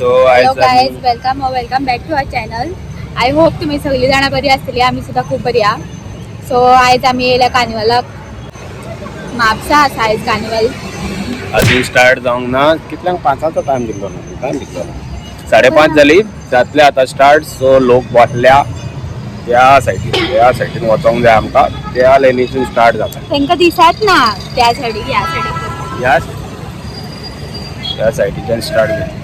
So hello आयज guys, welcome welcome back to our channel. I hope तुम्ही सगळी जाणां बरी आसतली. आमी सुद्दां खूब बरी आहा. सो आयज आमी येयल्या कार्निवलाक. म्हापसा आसा आयज कार्निवल. अजून स्टार्ट जावंक ना. कितल्यांक? पांचाचो टायम दिल्लो ना, टायम दिल्लो ना. 5:30 जाली, जातले आतां स्टार्ट. सो लोक बसल्या त्या सायडीन, त्या सायडीन वचोंक जाय आमकां. त्या लायनीसून स्टार्ट जाता. तांकां दिसात ना त्या सायडीक, ह्या सायडीक. ह्या त्या सायडीच्यान स्टार्ट जाता.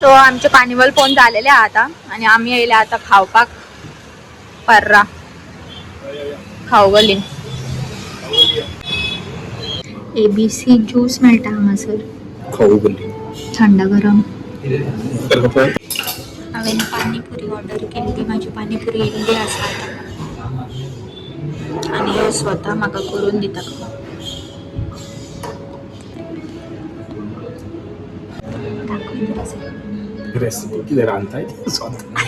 सो आमचे कार्निवल पोवन जालेले आहा आतां आनी आमी येयल्या आतां खावपाक पर्रा खाऊ गलीन. एबीसी ज्यूस मेळटा हांगासर. खाऊ गल्ली. थंड गरम. हांवें पानीपुरी ऑर्डर केल्ली. म्हाजी पानीपुरी येयल्ली आसा आतां आनी ह्यो स्वता म्हाका करून दिता. दाखय जरासं. रेसिपी कितें रांदताय स्वता,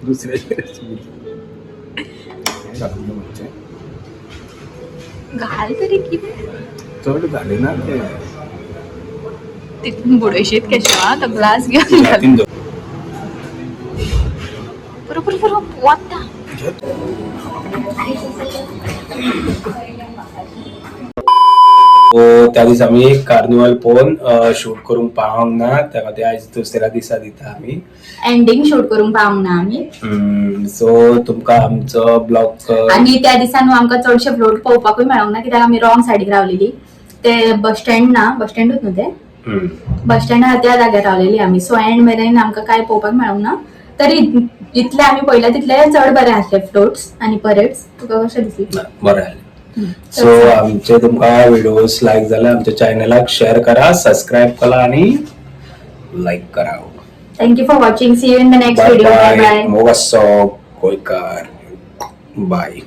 दुसऱ्याची रेसिपी घालून मातशें. घाल तरी कितें. चड घाली ना ते. तितून बुडयशीत कशें आं, तो ग्लास घेवन घाल. तीन. पुरो पुरो पुरो, वता. सो त्या दिसा आमी कार्निवल पळोवन शूट करूंक पावंक ना, त्या खातीर आयज दुसऱ्या दिसा दिता आमी. एंडींग शूट करूंक पावंक ना आमी. सो तुमकां आमचो ब्लॉग आणि त्या दिसा न्हू आमकां चडशे फ्लोट पळोवपाकूय मेळोंक ना, कित्याक आमी रॉंग सायडीक रावलेली. ते बस स्टँड ना, बस स्टँडूच न्हू ते, बस स्टँड आहा त्या जाग्यार रावलेली आमी. सो एंड मेरेन आमकां कांय पळोवपाक मेळोंक ना. तरी जितले आमी पळयला तितले चड बरे आसले फ्लोट्स आनी परेड्स. तुका कशें दिसलें? बरें जालें. सो आमचे तुमकां व्हिडिओज लायक जाल्यार आमच्या चॅनलाक शेअर करा, सबस्क्राईब करा आणि लाईक करा. Thank you for watching. See you in the next bye. Video. Bye bye. Bye. मोगासो गोयकार. Bye.